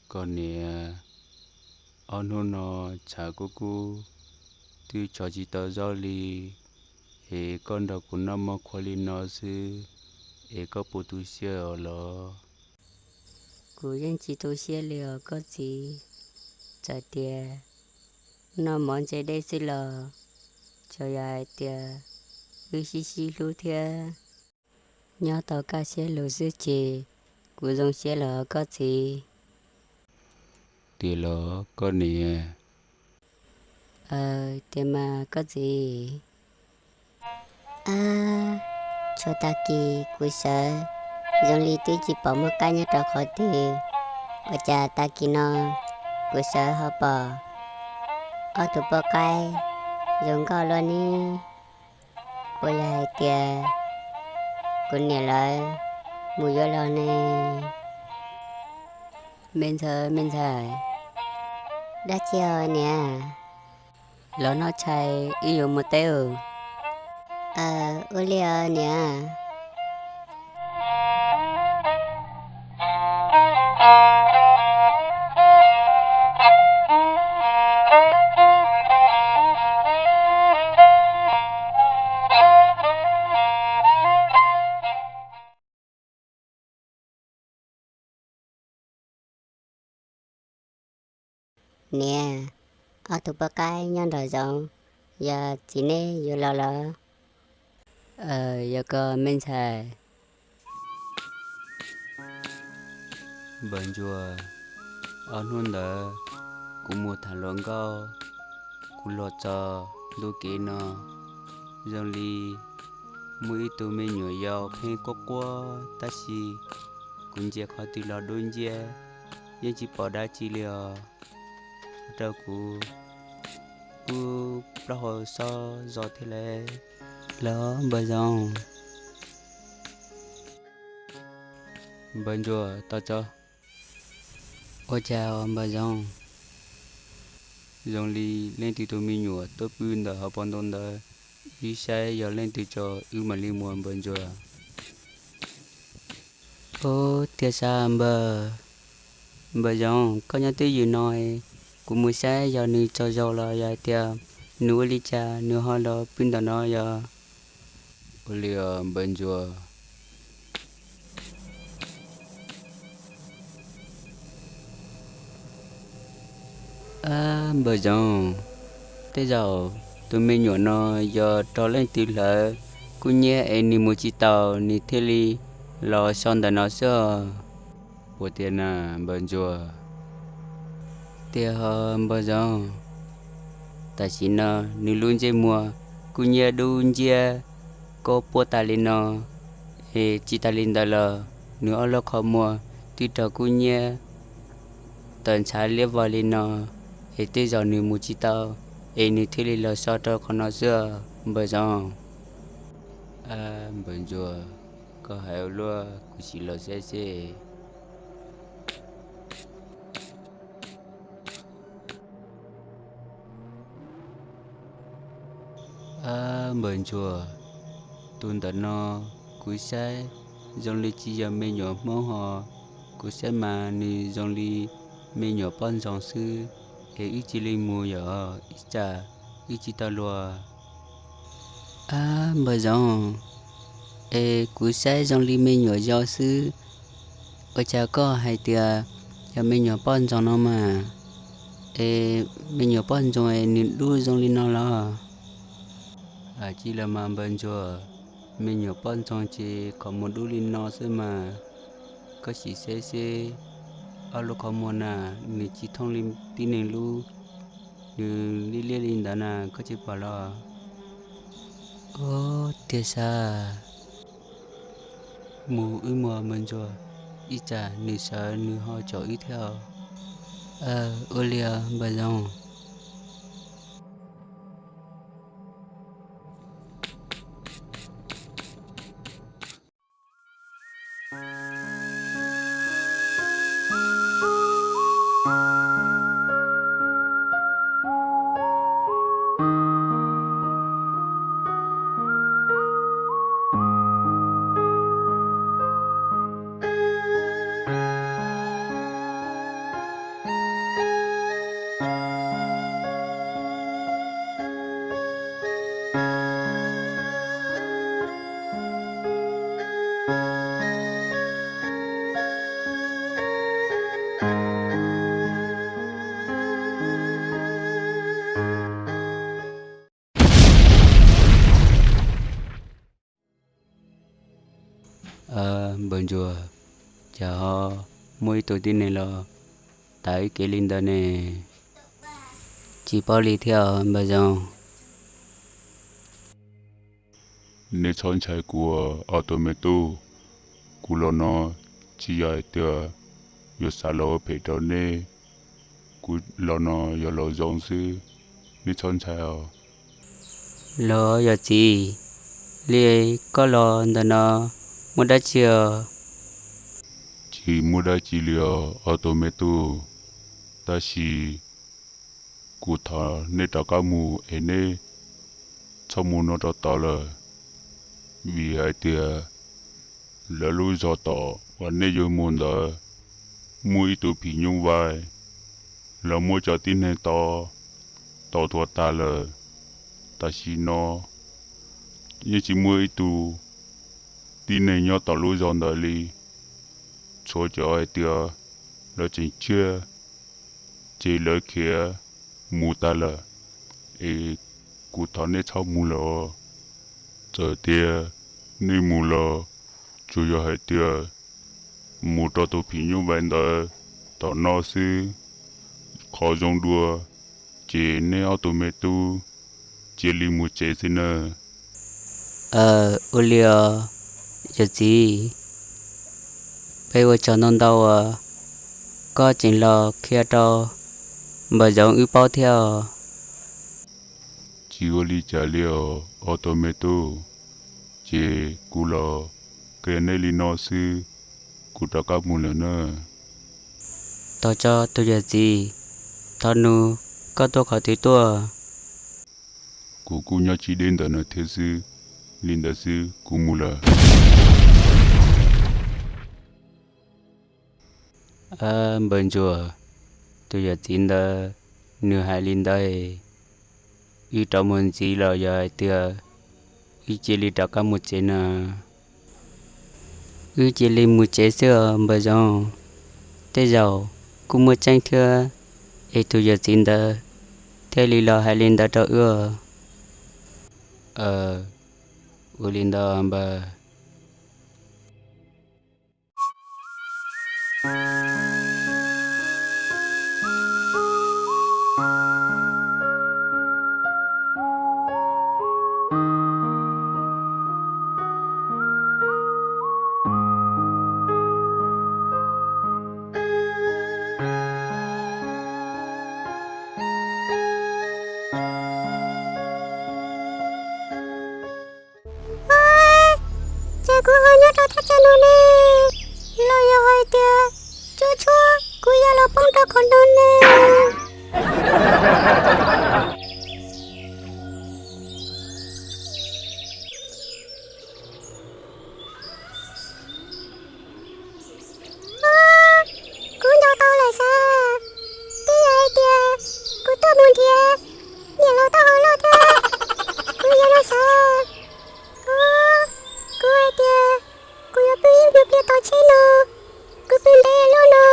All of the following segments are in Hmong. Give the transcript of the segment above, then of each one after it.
Koj niam, ob hnub no tshav kub kub, twb tso tsis tau zaub li, es koj nrog kuv noj mov qhuav li no xwb, es koj puas tu siab os los? Kuv yeej tsis tu siab li os koj txiv. Txawm tias noj mov ntse dej xwb los, tsuas yog hais tias wb sib sib hlub thiab nyob tau kaj siab lug xwb ces kuv zoo siab lawm os koj txiv. Tiag los koj niam? Tiag mas koj txiv. Ab, txhua tag kis kuv sawv zoo li twb tsis pom muaj qaib nyob rau qhov twg, ua cas tag kis no kuv sawv ho pom ob tug poj qaib zoo nkauj luaj ne. Ua li hais tias kuv niam lawv mus yuav los ne. Me ntxhais, me ntxhais. Dab tsi os niam? Los noj tshais wb yuav mus teb os. Ua li os niam. Niam, ob tug poj qaib nyob nraum zoov, yog txiv neb yuav los lawm. Yog koj me ntxhais. Npawg Ntsuag, ob hnub ntawd kuv mus tham hluas nkauj, kuv los txog ntu kev no zoo li muaj ib tug me nyuam yaus pheej quaj quaj tab sis kuv ntsia qhov twg los dub nciab, yeej tsis pom dab tsi li os. Ua rau kuv ub plaub hau xob zog thiab lauj. Los npawg Zoov. Npawg Ntsuag tos tso. Ua cas npawg Zoov, zoo li leej twg tus me nyuam tuaj pw ntawm hauv paus ntoo ntawd, wb saib yog leej twg tso wb mam li mus npawg Ntsuag. Ub, tiag sav npawg. Npawg Zoov, koj nyob twj ywm no, kuv mus saib yog nws tsaug zog los yog hais tias nws ua li cas nws ho los pw ntawm no yog? Ua li os npawg Ntsuag. Npawg Zoov, tej zaum tus me nyuam no yog raug leej twg hlawv kuj nyiab es nws mus tsis taus nws thiaj li los so ntawm no xwb os. Puas tiag na npawg Ntsuag? Tiag ho npawg Zoov. Tam sim no nws lub ntsej muag kuj nyiab dub nciab, kuj puab tas li no, es tsis tas li ntawd los nws ob lub qhov muag twb raug kuj nyiab tawm ntshav liab vog li no, es tej zaum nws mus tsis tau, es nws thiaj li los so rau qhov no xwb npawg Zoov. Npawg Ntsuag, koj hais ua luaj kuv sim los saib seb. Npawg Ntsuag, tus ntawm no kuv saib zoo li tsis yog me nyuam Hmoob ho, kuv saib mas nws zoo li me nyuam poj ntxoog xwb, es wb cia li mus yom, ib tsam wb tsis tau luag. Ab npawg Zoov, es kuv saib zoo li me nyuam yau xwb, ua cas koj hais tias yog me nyuam poj ntxoog no mas? Es me nyuam poj ntxoog es nws dub zoo li no los? Tsis los mas npawg Ntsuag, me nyuam poj ntxoog ces qhov muag dub li no xwb mas. Koj sim saib seb, ob lub qhov muag na, nws tsis thooj li tib neeg lub, nws liab liab li ntawd na, koj tsis pom los? Ub, tiag sav. Mus wb mus npawg Ntsuag, ib tsam nws sawv nws ho caum wb thiab os. Ua li os npawg Zoov. Npawg Ntsuag, cas ho muaj ib tug tib neeg los tav ib kev li ntawd ne? Tsis paub li thiab npawg Zoov. Nej txhob ntshai kuv, ob tug me tub. Kuv los no tsis yog hais tias yuav xav los ua phem rau nej. Kuv los no yog los zoo xwb, nej txhob ntshai os. Los yog txiv, li koj los ntawm no muaj dab tsi os? Tsis muaj dab tsi li os ob tug me tub, tab sis kuv thov nej rov qab mus es nej txhob mus no rau tod lawm, vim hais tias lawv lub zos tom uas nej yuav mus ntawd muaj ib tug phim nyuj vais, lawv muab cov tib neeg tod tau tua tas lawm. Tam sim no yeej tsis muaj ib tug tib neeg nyob tom lub zos ntawd li, tsuav cov hais tias lawv tseem tshiab ces lawv khiav mus tas lawm, es kuv thov nej txhob mus lawm. Txawm tias nej mus los tsuas yog hais tias mus rau tus phim nyuj vais ntawd tom no xwb. Qhov zoo dua ces nej ob tug me tub cia li mus tsev xwb nawb. Ua li os yawm txiv, peb ua tsaug ntau ntau uas koj tseem los qhia rau npawg Zoov wb paub thiab os. Tsis ua li cas li os ob tug me tub, ces kuv los qhia nej li no xwb, kuv rov qab mus lawm na. Tau tso tus yawm txiv, thov nug koj tuaj qhov twg tuaj? Kuv kuj nyob tsis deb ntawm no thiab xwb, li ntawd xwb kuv mus lawm. Npawg Ntsuag, tus yawm txiv ntawd nws hais li ntawd, wb rov mus ntxiv los yog hais tias wb cia li rov qab mus tsev na? Wb cia li mus tsev xwb os npawg Zoov, tej zaum kuj muaj tseeb thiab, es tus yawm txiv ntawd thiaj li los hais li ntawd rau wb. Ua li ntawd npawg. Ces kuv ho nyob rau thaj chaw no ne, los yog hais tias tshuav tshuav kuv yuav los poob rau qhov no ne? Kuv nco tau lawm xav, twb yog hais tias kuv tuaj mus nrhiav niam laus taub hau loj thiab, kuv yuav los xav. Kuv hais tias kuv yuav pw ib nyuag pliag tom tsheb no, kuv pw ntev luaj no,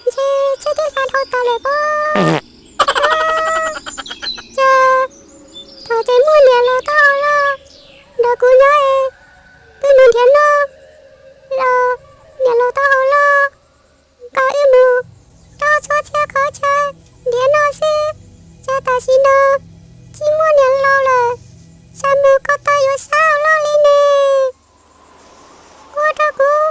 ntshe tsheb twb hla dhau tas lawm pob. Cas thaum tseem muaj niam laus taub hau loj nrog kuv nyob es pw mus nrhiav noj los niam laus taub hau loj nqa wb mus rau txhua txhia qhov chaw nrhiav noj xwb, cas tam sim no tsis muaj niam laus lawm, sab mus ko taw yuav sab hau loj li ne. Ua rau kuv